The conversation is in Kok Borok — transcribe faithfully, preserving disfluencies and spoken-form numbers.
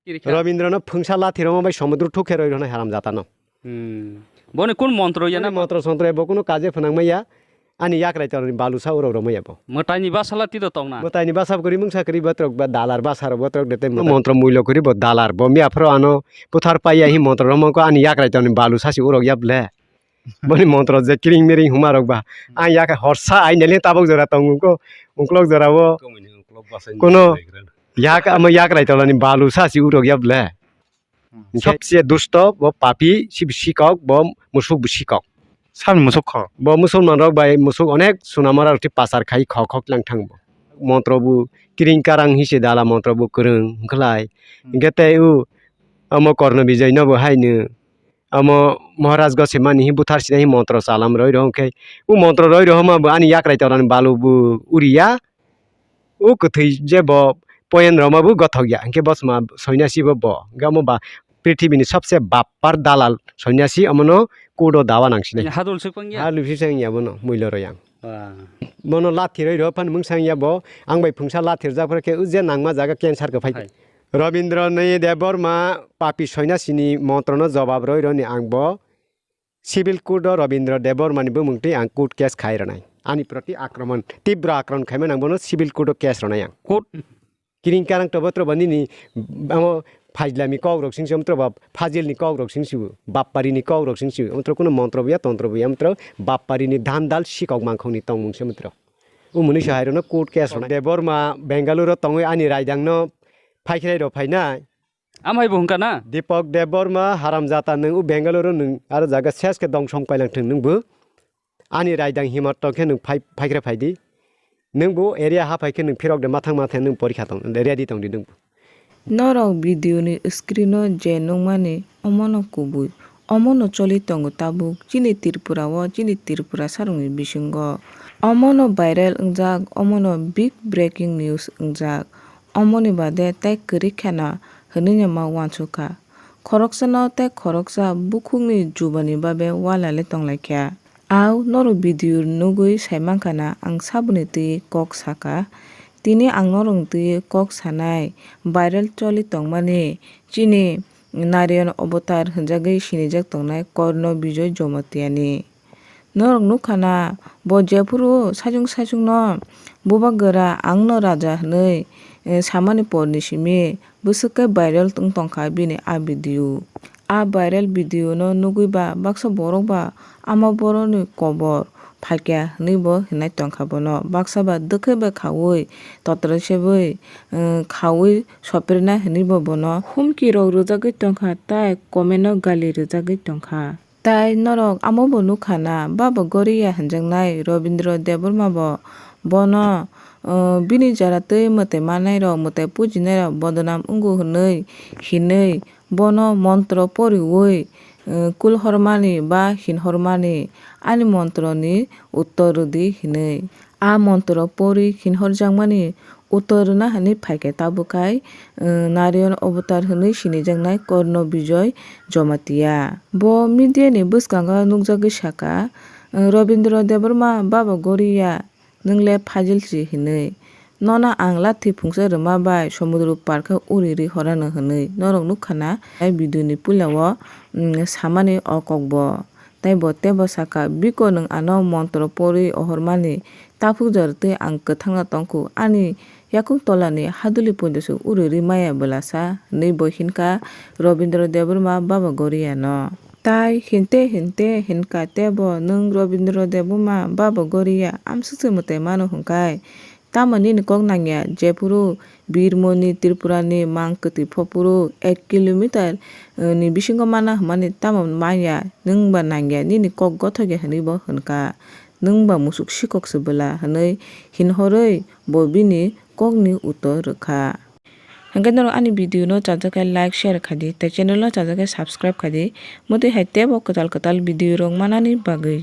Kirikha. Robindro no phungsa lathi roma bai somudro thukhe roi rwnai haram jata no. Hmm. Boni kun montro ya na? Boni montro sontro ya, bo kuno kaje phwnang maya. Ani yakrai torni balu sa urok roma ya bo. Mwtai ni basa lathi do tong na? Mwtai ni basa kuri mungsa kuri botrok ba dalar basa ro botrok de te montro muilo kuri bo dalar. Bo mi aphro ano puthar paiya hi montro roma ko ani yakrai torni balu sa si urok ya ble. Boni montro je kiring miring huma rok ba. Ang yak horsa ai nele tabok jora tong ko, uklok jora o. Kono yak ama yakrai torni balu sa si urok ya ble. Hmm. Hinkhe sabse dusto, bo papi, sibi sikok, bo musuk bo sikok. Sal musuk kho. Bo musulman rok bai musuk onek sunamara rok ti pasar khai khok khok lang thang bo. Montro bo kiring karang hi se dala montro bo kwrwng hwnkhlai. Hmm. Hinkhe tei u amo Korno Bijay no bo haino amo Maharaj Gosemani hi buthar sina hi montro chalam roi rw hwnkhe u montro roi rw hwma bo ani yakrai torani balu bo uriya. O kwthwi je bo poyan roma bo gothok ya, hinkhe bo chwma soinasi bo bo. Hinkhe omo ba prithibini sobse bappar dalal soinasi, omono court o dawa nangsinai. Hadul swk pang ya? Hadul swk pang ya bono, muilo royang. Ah. Bono lathi roi rw phan mungsang ya bo, ang bai phungsa lathi rwjak phano khe o je nangma jaga cancer khe phai. Hai. Robindro ni Debbarma papi soinasini montrono jobab roi rw ni ang bo Civil court o Robindra Debbarma ni bumung twi ang court case khai rwnai. Ani proti akromon, tibro akromon khaimani ang bono civil court o case rwnai ang. Court? Kiring karang tobo trobo nini, amo, phajlami kok rok sing se, omtro ba, phajil ni kok rok sing se, bapari ni kok rok sing se, omtro kuno montro buya, tontro buya, omtro bapari ni dhan dal sikok mangkhok ni tongmung se omtro. O mwnwi se hai rwno court case rwnai. Debbarma Bengaluru o tongwi ani raidang no phaikhrai rw phainai. Amhai bo hwnkha na? Deepak Debbarma haramjata nwng o Bengaluru nwng aro jaga ses khe dongsong pailang thwng nwng bo. Ani raidang himat tong khe nwng phai, phaikhre phai di. Nwng bo area ha phai khe nwng phirok de mathang mathang nwng porikha tong, ready tong di nwng bo. Norok video ni screen o je nukmani omono kubui. Omono choli tongo tabuk chini Tripura o, chini Tripura sarokni bisingo. Omono viral wngjak, omono big breaking news wngjak. Omoni bade tei kwrwi kheno hwnwi no ma uansukha. Khoroksano tei khoroksa bukhukni jubani babe ualale tonglaikha. Au norok video nugwi saimankha na ang saboni twi kok sakha. Tini ang norokni twi kok sanai viral choli tongmani chini Narayan Avatar hwnjagwi sinijak tongnai Korno Bijoy Jamatia ni. Norok nukha na, bo jephuru saichung saichung no bubagra ang no raja hwnwi, eh, samani por ni simi bwswk khe viral wng tongkha bini a video. A viral video no nugwi ba baksa borok ba ama borok ni kobor phaikha hwnwi bo hwnwi tongkha bono. Baksa ba dwkhai bai khaui totra sebwi, eh, khaui sopirna hwnwi bo bono humki rok rwjagwi tongkha tai comment o gali rwjagwi tongkha. Tai norok amo bo nukha na, Baba Goria hwnjaknai Robindra Debbarma bo, bono, uh, bini jora twi mwtai manai rok, mwtai pujinai rok bodonam wngo hwnwi hinwi bono montro poriwi, uh, kulhormani ba hinhormani ani montroni uttor rwdi hinwi. A montro pori hinhorjakmani uttor rwna hwnwi phaikhe tabuk khai, uh, Narayan Avatar hwnwi sinijaknai Korno Bijoy Jamatia. Bo media ni bwskango nukjagwi sakha, uh, Robindra Debbarma Baba Goria nwng le phajil si hinwi. Nono ang lathi phungsa rwma bai somudro par khe uri ri horano hinwi norok nukha na, ai video ni puila o, um, samani o kok bo. Tai bo teibo sakha, "Biko nwng ano montro porwi ohormani taphuk jora twi ang kwthangno tongkhu, ani yakung tolani haduli poito se uri ri maya bwlasa," hwnwi bo hinkha Robindra Debbarma Baba Goria no. Tai hinte hinte hinkha teibo, "Nwng Robindra Debbarma Baba Goria amswk se mwtai mano hwnkhai, tamo nini kok nangya, jephuru Birmoni Tripurani mang kwtwi phopuru ek kilometer, eh, ni bisingo mana hwnmani tamo manya, nwng ba nangya, nini kok gothok ya," hwnwi bo hwn kha. "Nwng ba musuk sikok se bwla," hwnwi hinhorwi bo bini kokni uttor rw kha. Hwnkhe norok ani video no chajak khe like, share kha di, tei channel no chajak khe subscribe kha di, mwtwi hai teibo kwtal kwtal video rok manani bagwi.